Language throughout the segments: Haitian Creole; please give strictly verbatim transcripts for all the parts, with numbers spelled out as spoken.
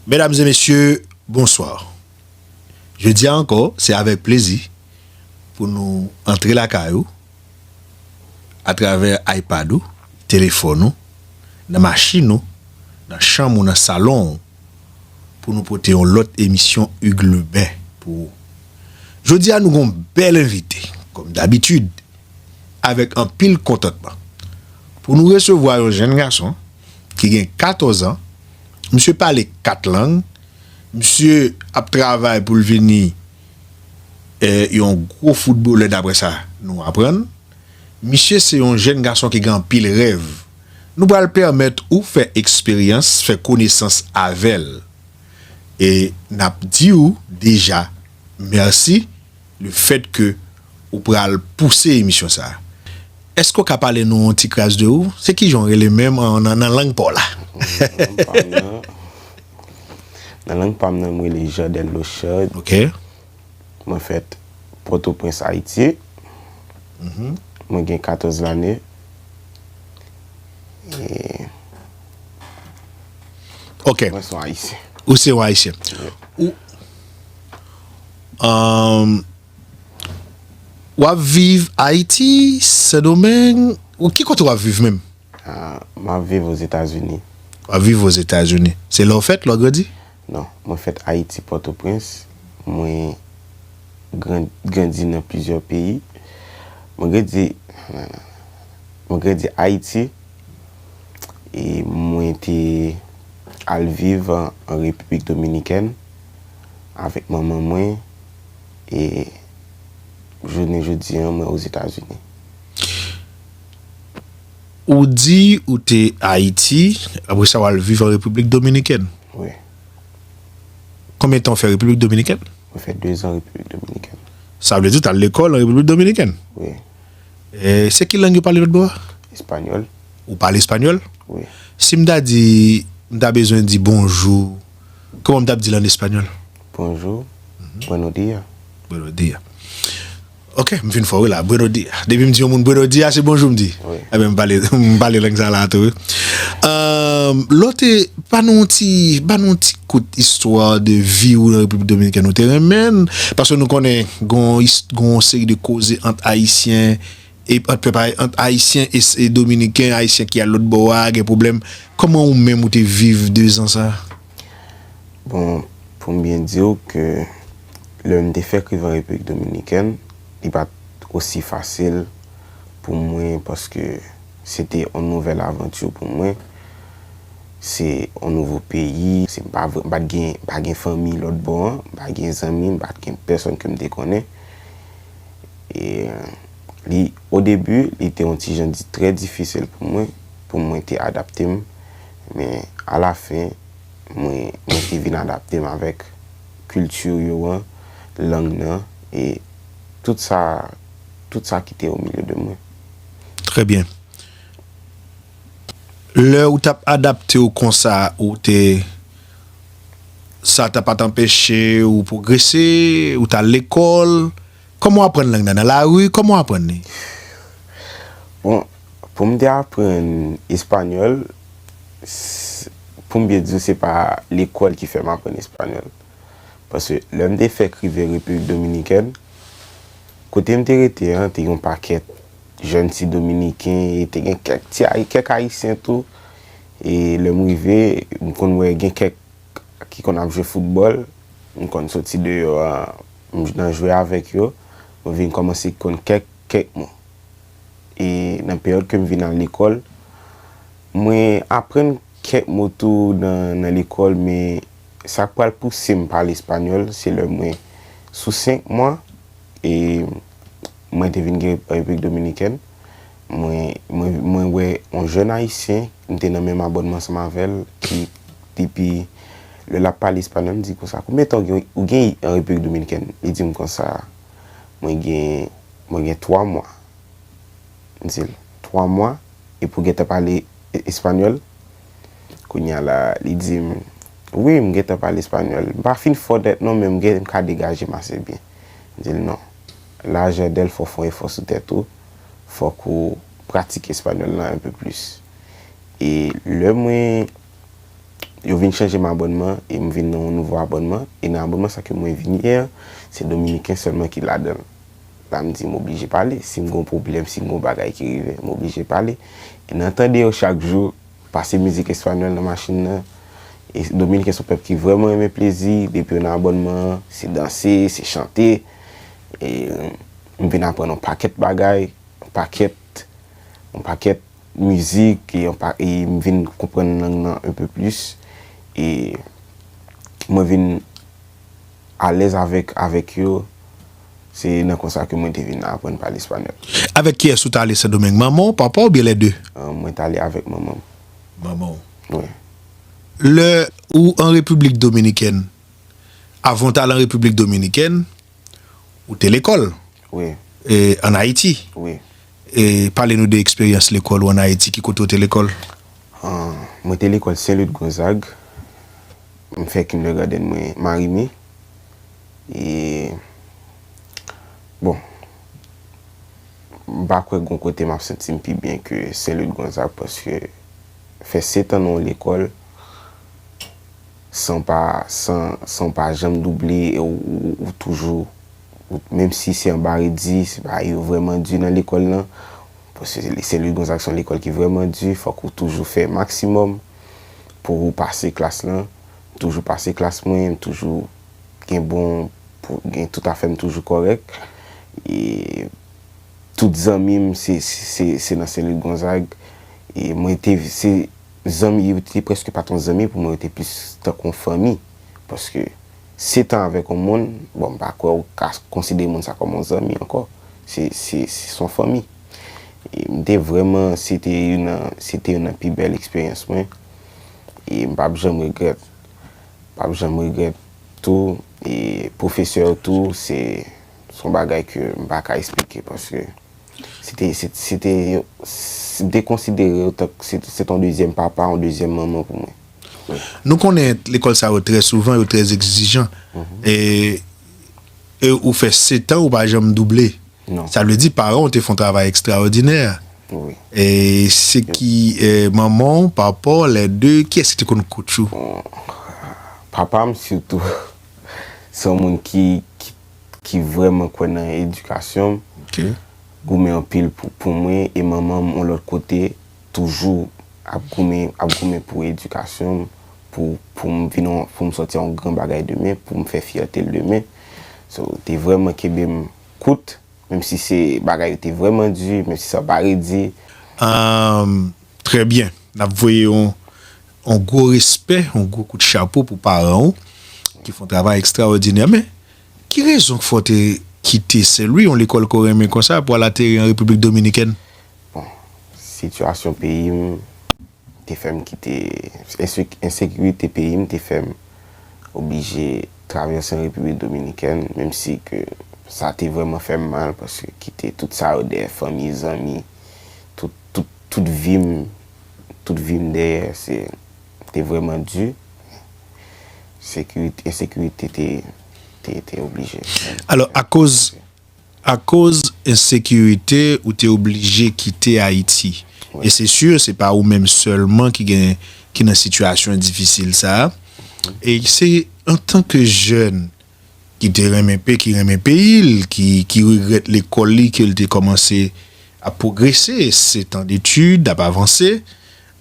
Medam e mesye, bonswa. Jodi a ankò, se avèk plezi pou nou antre lakay ou, atravè iPad ou, telefòn ou, nan machin ou, nan chanm ou, nan salon ou, pou nou pote yon lòt emisyon Hugues Lebin pou ou. Jodi a, nou gen yon bèl envite, kòm dabitid, avèk anpil kontantman. Pou nou resevwa yon jèn gason ki gen katòz an, misye pale kat lang, misye ap travay pou l vini, eh, yon gwo foutbolè, daprè sa nou aprann. Misye se yon jèn gason ki gen anpil rèv. Nou pral pèmèt ou fè eksperyans, fè konesans avè l. E n ap di w deja mèsi lefètke ou pral pouse emisyon sa a. Èske w ka pale nou yon ti kras de ou? Se kijan w rele menm an, nan, nan lang pa w la? Nan lang pa m nan, nan lang pa m nan, mwen rele Jardel Lochard. Ok. Mwen fèt Pòtoprens, Ayiti. Mhm. Mwen gen katòz lane. E Ok. Mwen se yon Ayisyen. Ou se yon Ayisyen. Yeah. Ou, um, w ap viv Ayiti, Sendomeng, ou ki kote w ap viv menm? Ah, m ap viv Ozetazini. W ap viv Ozetazini. Se la w fèt, la w grandi? Non, mwen fèt Ayiti, Pòtoprens. Mwen gran-, grandi nan plizyè peyi. Mwen grandi, mwen grandi Ayiti. E mwen te al viv an, an Repiblik Dominikèn avèk manman mwen. E jounen jodi a, mwen Ozetazini. Ou di ou te Ayiti, apre sa w al viv an Repiblik Dominikèn. Wi. Konbyen tan w fè Repiblik Dominikèn? Mwen fè dezan Repiblik Dominikèn. Sa vle di w t al lekòl an Repiblik Dominikèn? Wi. E se ki lang yo pale lòt bò a? Espanyòl. Ou pale espanyòl? Wi. Si m ta di, m ta bezwen di bonjou, kòman m t ap di l an espanyòl? Bonjou. Mhm. Buenos días. Buenos días. Ok, m fin fò wi la. Buenos días. Depi m di yon moun buenos días, se bonjou m di. Wi. Ebyen, m pale, m pale lang sa la tou wi. Ehm, lè w te, ba nou yon ti, ba nou yon ti kout istwa de vi w nan Repiblik Dominikèn. Ou te renmen l? Paske nou konnen gon, gon seri de koze ant Ayisyen e ant pèp ay-, ant Ayisyen e, e Dominiken, Ayisyen ki al lòt bò a, gen pwoblèm. Kòman ou menm ou te viv dezan sa? Bon, pou m byen di w ke lè m te fèk rive an Repiblik Dominikèn, li pa t osi fasil pou mwen paske se te yon nouvèl avanti pou mwen. Se yon nouvo peyi, se m pa vre, m pa t gen, m pa gen fanmi lòt bò an, m pa gen zanmi, m pa t gen pèsòn ke m te konnen. E li, o debi, li te yon ti jan di, trè difisil pou mwen, pou mwen te adapte m. Men alafen, mwen, mwen te vin adapte m avèk kilti yo an, lang nan, e tout sa, tout sa ki te o milye de mwen. Trè byen. Lè ou t ap adapte w konsa, ou te, sa ta pa t anpeche ou pwogrese, ou t al lekòl? Kòman w aprann lang nan? Nan lari? Kòman w aprann li? Bon, pou m te aprann espanyòl, s-, pou m byen di w, se pa lekòl ki fè m aprann espanyòl. Paske lè m te fèk rive Repiblik Dominikèn, kote m te rete an, te gen yon pakèt jèn ti Dominiken, e te gen kèk ti Ay-, kèk Ayisyen tou. E lè m rive, m konn wè gen kèk ki konn ap jwe foutbòl, m konn soti deyò a, m nan jwe avèk yo, mwen vin kòmanse konn kèk, kèk mo. E nan peryòd ke m vin al lekòl, mwen aprann kèk mo tou nan, nan lekòl, men sa k pral pouse m pale espanyòl, se lè mwen, sou senk mwa, e mwen te vin gen Repiblik Dominikèn, mwen, mwen, mwen wè yon jèn Ayisyen, m te nan menm abònman ansanm avè l, ki depi lè l ap pale espanyòl, m di konsa, "Konbyen tan w gen, ou gen an Repiblik Dominikèn?" Li di m konsa, "Mwen gen, mwen gen twa mwa." M di l, "Twa mwa? Epi w gentan pale e-, espanyòl?" Kounye a la, li di m, "Wi, m gentan pale espanyòl. M pa fin fò nèt non, men m gen, m ka degaje m ase byen." M di l, "Non. La, Jardel, fò w fè yon efò sou tèt ou. Fòk ou pratike espanyòl lan un peu plus." E lè mwen Yo vin chanje m abònman e m vin nan yon nouvo abònman. E nan abònman sa ke mwen vin ye a, se dominiken sèlman ki ladan l. La m di m oblije pale. Si m gen yon pwoblèm, si m gen yon bagay ki rive, m oblije pale. E nan tande yo chak jou, pase mizik espanyòl nan machin nan. E dominiken se yon pèp ki vrèman renmen plezi. Depi yo nan abònman an, se danse, se chante. E m vin aprann yon pakèt bagay, yon pakèt, yon pakèt mizik, e, yon pa, e m vin konprann lang nan un peu plus. E mwen vin alèz avèk, avèk yo. Se nan konsa ke mwen te vin aprann pale espanyòl. Avèk kiyès ou t ale Sendomeng? Manman w, papa w oubyen lè de? Ah, mwen t ale avèk manman m. Manman w. Wi. Lè ou an Repiblik Dominikèn, avan w t al an Repiblik Dominikèn, ou te lekòl? Wi. E, ann Ayiti? Wi. E, pale nou de eksperyans lekòl ou ann Ayiti, ki kote ou te lekòl? Ah, mwen te lekòl Sen Lwi Gonzag. M fè kindergarten mwen Marimi. E, bon, m pa kwè gon kote m ap santi m pi byen ke Sen Lwi Gonzag, paske fè sèt an nan yon lekòl, san pa, san, san pa janm double, e ou, ou, ou toujou, ou, menm si se anba redi, se bagay yo vrèman di nan lekòl lan, paske Sen Lwi Gonzag se yon lekòl ki vrèman di, fòk ou toujou fè maksimòm pou ou pase klas lan. M toujou pase klas mwen, m toujou gen bon, pou, gen tout afè m toujou kòrèk. E tout zanmi m se, se, se nan Sen Lwi Gonzag. E mwen te, se zanmi, yo te prèske pa t yon zanmi pou mwen, yo te plis tankou yon fanmi. Paske sèt an avèk yon moun, bon, m pa kwè ou ka konsidere moun sa kòm yon zanmi ankò. Se, se, se yon fanmi. E m te vrèman, se te youn nan, se te youn nan pi bèl eksperyans mwen. E m p ap janm regrèt. M p ap janm regrèt tou. E pwofesè yo tou, se, se yon bagay ke m pa ka eksplike paske se te, se, se te, m te konsidere yo tank se, se te yon dezyèm papa, yon dezyèm manman pou mwen. Wi. Nou konnen lekòl sa yo trè souvan, yo trè egzijan. Mhm. E, e ou fè sèt an, ou pa janm double. Non. Sa vle di paran w te fè yon travay ekstraòdinè. Wi. E se ki, e, manman w, papa w, lè de, kiyès ki te konn coach ou? Bon, papa m sitou, se yon moun ki, ki, ki vrèman kwè nan edikasyon m. Ok. Goumen anpil pou, pou mwen, e manman m, yon lòt kote, toujou ap goumen, ap goumen pou edikasyon m, pou, pou m vin yon, pou m sòti yon gran bagay demen, pou m fè fyète l demen. So, te vrèman kenbe m kout, menm si se bagay yo te vrèman di, menm si sa pa redi. Ahn, trè byen. N ap voye yon, yon gwo respè, yon gwo kout chapo pou paran w, ki fè yon travay ekstraòdinè. Men, ki rezon k fè w te kite Sen Lwi, yon lekòl ke w renmen konsa, pou al ateri an Repiblik Dominikèn? Bon, sitiyasyon peyi m te fè m kite, ensek-, ensekirite peyi m te fè m oblije travèse an Repiblik Dominikèn, menm si ke sa te vrèman fè m mal, paske kite tout sa yo dèyè, fanmi, zanmi, tout, tout, tout vi m, tout vi m dèyè, se, te vrèman di. Sekirite, ensekirite te, te, te oblije. Alò, akoz, akoz ensekirite, ou te oblije kite Ayiti. Wi. E se si, se pa ou menm sèlman ki gen, ki nan sitiyasyon difisil sa a. E se antanke jèn ki te renmen pe-, ki renmen peyi l, ki, ki regrèt lekòl li, ke l te kòmanse ap pwogrese, sèt an detid, ap avanse.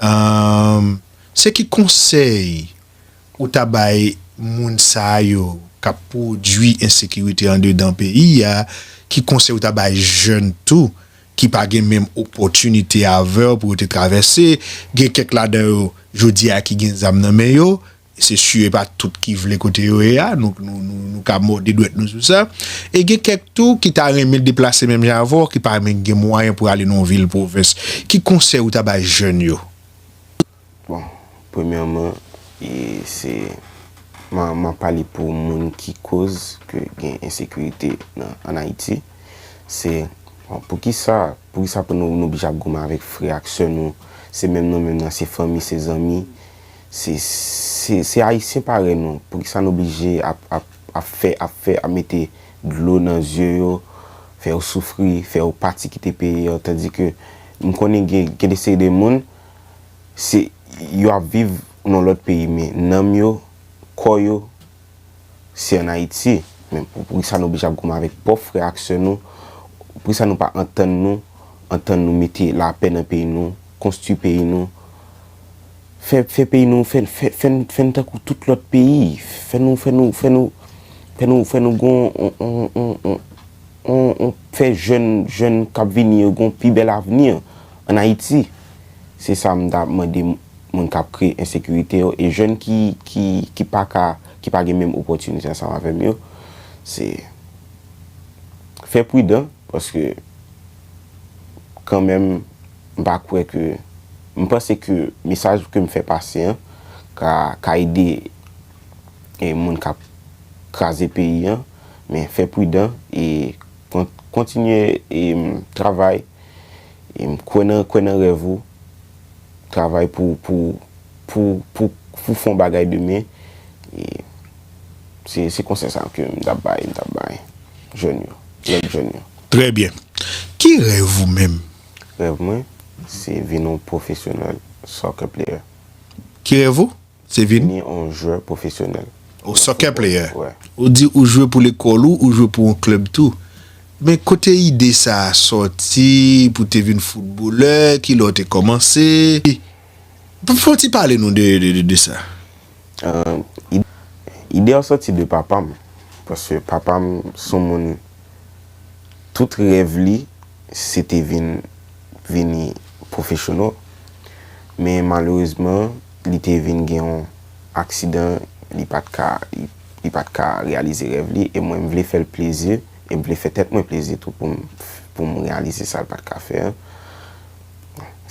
Ahn, se ki konsèy ou ta bay moun sa yo k ap pwodui ensekirite andedan peyi a? Ki konsèy ou ta bay jèn tou ki pa gen menm opòtinite avè w pou yo te travèse? Gen kèk ladan yo, jodi a, ki gen zam nan men yo. Se si, e pa tout ki vle kote yo ye a. Nou, nou, nou, nou ka mòde dwèt nou sou sa. E gen kèk tou ki ta renmen deplase menm jan avè w, ki pa menm gen mwayen pou ale nan yon vil pwovens. Ki konsèy ou ta bay jèn yo? Bon, premyèman, e se, m a, m a pale pou moun ki koz ke gen ensekirite nan, ann Ayiti. Se, bon, poukisa, poukisa pou nou, nou oblije ap goumen avèk frè ak sè nou? Se menm nou menm nan, se fanmi, se zanmi, se, se, se Ayisyen parèy nou. Poukisa nou oblije ap, ap, ap fè, ap fè, ap mete dlo nan zye yo, fè yo soufri, fè yo pati kite peyi yo, tandike m konnen gen, gen de seri de moun, se, yo ap viv nan lòt peyi, men nanm yo, kò yo, se ann Ayiti. Men pou, poukisa nou oblije ap goumen avèk pwòp frè ak sè nou? Poukisa nou pa antann nou, antann nou mete lapè nan peyi nou, konstwi peyi nou, fè, fè peyi nou, fè, fè, fè, n- fè n tankou tout lòt peyi, fè nou, fè nou, fè nou, fè nou, fè nou gon, on, on, on, on, on, on, fè jèn, jèn k ap vini yo gon pi bèl avni ann Ayiti. Se sa m ta mande moun k ap kreye ensekirite yo, e jèn ki, ki, ki pa ka, ki pa gen menm opòtinite ansanm avè m yo, se fè pridan, paske kanmenm, m pa kwè ke, m panse ke mesaj ke m fè pase an ka, ka ede e moun k ap kraze peyi an, men fè pridan e kon- kontinye e travay. E m kwè nan, kwè nan rèv ou, travay pou, pou, pou, pou, pou fè yon bagay demen. E se, se konsèy sa ke m t ap bay, m t ap bay jèn yo, lòt jèn yo. Trè byen. Ki rèv ou menm? Rèv mwen, se vin yon pwofesyonèl soccer player. Ki rèv ou? Se vin? Vin yon jwè pwofesyonèl. Yon soccer player? Wi. Ou di ou jwe pou lekòl ou, ou jwe pou yon klèb tou. Men kote ide sa a sòti pou te vin foutbolè, kilè w te kòmanse? Fè w ti pale nou de, de, de, de sa. Ide a sòti de papa m. Paske papa m se yon moun, tout rèv li, se te vin vini pwofesyonèl. Men malerezman, li te vin gen yon aksidan, li pa t ka, li, li pa t ka reyalize rèv li, e mwen, m vle fè l plezi, e m vle fè tèt mwen plezi tou pou m, pou m reyalize sa l pa t ka fè an.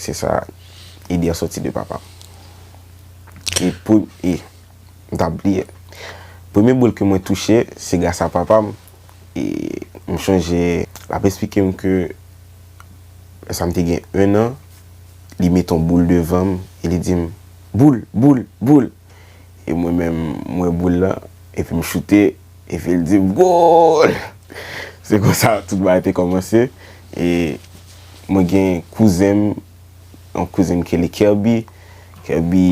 Se sa, ide a sòti de papa m. E pou, e, m t ap bliye. Premye boul ke mwen touche, se gras a papa m. E m chonje, l ap esplike m ke lè sa m te gen en an, li met yon boul devan m e li di m, boul, boul, boul. E mwen menm, m wè boul lan, epi m choute, epi l di m, gòl! Se konsa tout bagay te kòmanse. E mwen gen kouzen m, yon kouzen m ki rele Kerby. Kerby,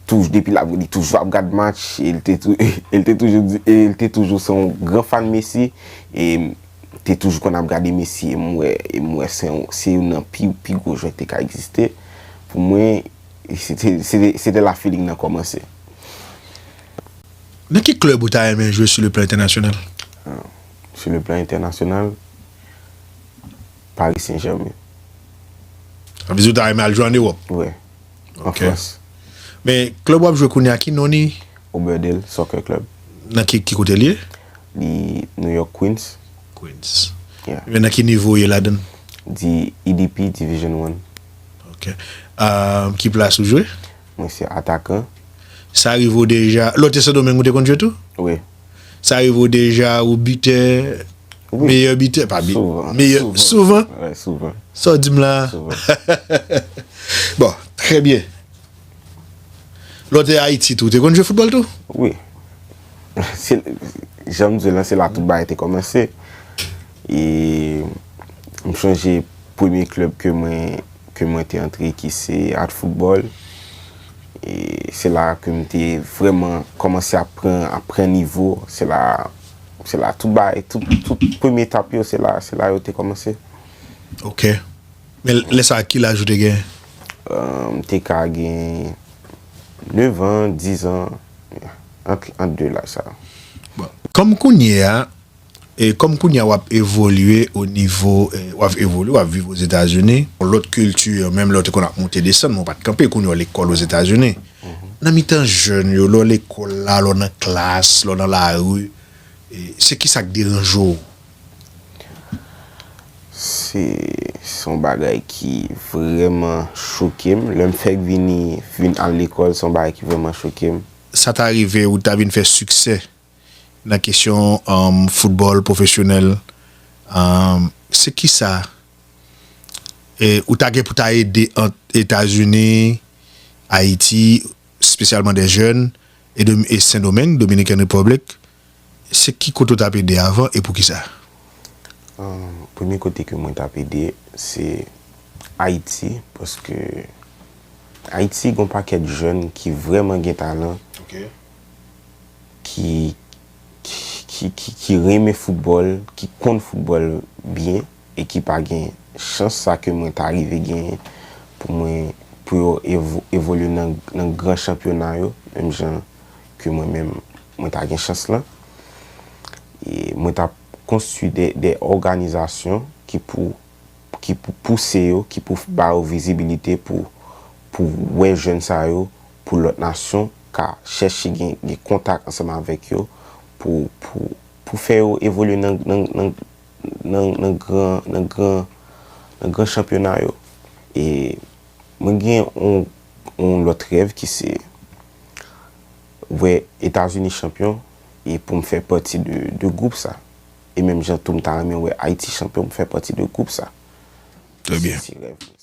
touj, depi l ap, li toujou ap gad match, e l te tou, e l te toujou di, e l te toujou se yon gran fan Messi, e m te toujou konn ap gade Messi, e m wè, e m wè se yon, se youn nan pi, pi gwo jwè ki te ka egziste. Pou mwen, se te, se te, se te la feeling nan kòmanse. Nan ki klèb ou ta renmen jwe sou le plan entènasyonal? Ah, sou le plan entènasyonal, Paris Saint-Germain. Sa vle di ou ta renmen al jwe ann Ewòp? Wi. An Frans. Men klèb w ap jwe kounye a, ki non li? Oberdale Soccer Club. Nan ki, ki kote l ye? Li New York Queens. Queens. Yeah. Men nan ki nivo w ye ladan l? Di E D P Division One. Ok. Ah, ki plas ou jwe? Mwen se atakan. Sa rive w deja, lè w te Sendomeng ou te konn jwe tou? Wi. Sa rive w deja ou bitè, meyè bitè, pa bitè, meyè, souvan? Souvan. Wi, souvan. Sa w di m la? Souvan. Bon, trè byen. Lè w te Ayiti tou, ou te konn jwe foutbòl tou? Wi. Se, jan m di w lan, se la tout bagay te kòmanse. E m chonje premye klèb ke mwen ke mwen te antre ki se Art Football. E se la ke m te vrèman kòmanse ap pran, ap pran nivo. Se la, se la tout bagay, tout, tout premye etap yo, se la, se la yo te kòmanse. Ok. Men lè sa a, ki laj ou te gen? Euh, m te ka gen nevan, diz an, ant, ant de laj sa yo. Bon. Kòm kounye a, E kòm kounye a w ap evolye o nivo, w ap evolye, w ap viv Ozetazini, yon lòt kilti, menm lè w te konn ap monte desann, men w pa t kanpe, kounye a w lekòl Ozetazini. Nan mitan jèn yo, lè w lekòl la, lè w nan klas, lè w nan lari, se kisa k deranje w? Se, se yon bagay ki vrèman choke m. Lè m fèk vini, vin al lekòl, se yon bagay ki vrèman choke m. Sa ta rive ou ta vin fè siksè nan kesyon foutbòl pwofesyonèl, se kisa ou ta gen pou ta ede ant Etazini, Ayiti, espesyalman dè jèn, e Sendomeng, Dominican Republic? Se ki kote w t ap ede avan e poukisa? Premye kote ke mwen t ap ede, se Ayiti, paske Ayiti gen yon pakèt jèn ki vrèman gen talan, Ok. ki, ki, ki, ki, ki renmen foutbòl, ki konn foutbòl byen e ki pa gen chans sa ke mwen ta rive genyen pou mwen, pou yo evo- evolye nan, nan gran chanpyona yo, menm jan ke mwen menm mwen ta gen chans lan. E mwen ta konstwi de, de òganizasyon ki pou ki pou pouse yo, ki pou ba yo vizibilite pou, pou wè jèn sa yo, pou lòt nasyon ka chèche gen, gen kontak ansanm avèk yo, pou, pou, pou fè yo evolye nan, nan, nan, nan, nan gran, nan gran, nan gran chanpyona yo. E mwen gen yon, yon lòt rèv ki se wè Etazini chanpyon e pou m fè pati de, de gwoup sa. E menm jan tou m ta renmen wè Ayiti chanpyon, m fè pati de gwoup sa. Trè byen. Se ti rèv mwen.